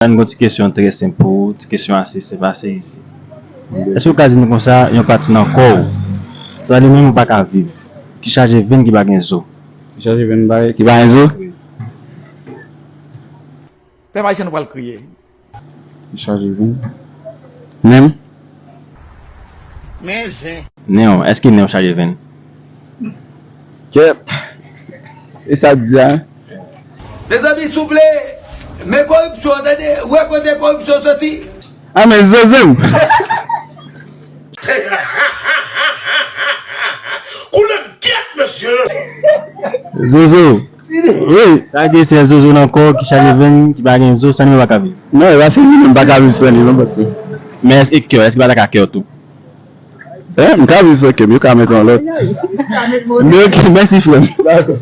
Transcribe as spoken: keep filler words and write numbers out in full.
Ann gon ti kesyon trè senp pou ou, ti kesyon ase senp, ase izi. Èske w ka di nou konsa, yon pati nan kò w, san li menm ou pa ka viv, ki chaje venn, ki pa gen zo? Ki chaje venn, ki pa gen zo? Pèp ayisyen, nou pral kriye. Ki chaje venn? Menm? Men zen. Nen w, èske nen w chaje venn? Kèt. E sa k di a? Mezanmi, souple, men koripsyon, tande, wè kote koripsyon soti. A men zozo m. Koulè gèt, mesye. Zozo. Wi. Sa vle di se zozo nan kò ki chaje venn, ki pa gen zo, san li menm pa ka viv. Non, e pa se li menm pa ka viv san li, non, paske. Men èske kè w, èske pa ta ka kè w tou? Eh, m ka viv san kè m, yo ka met yon lòt. Men ok, mèsi frè m. Dakò.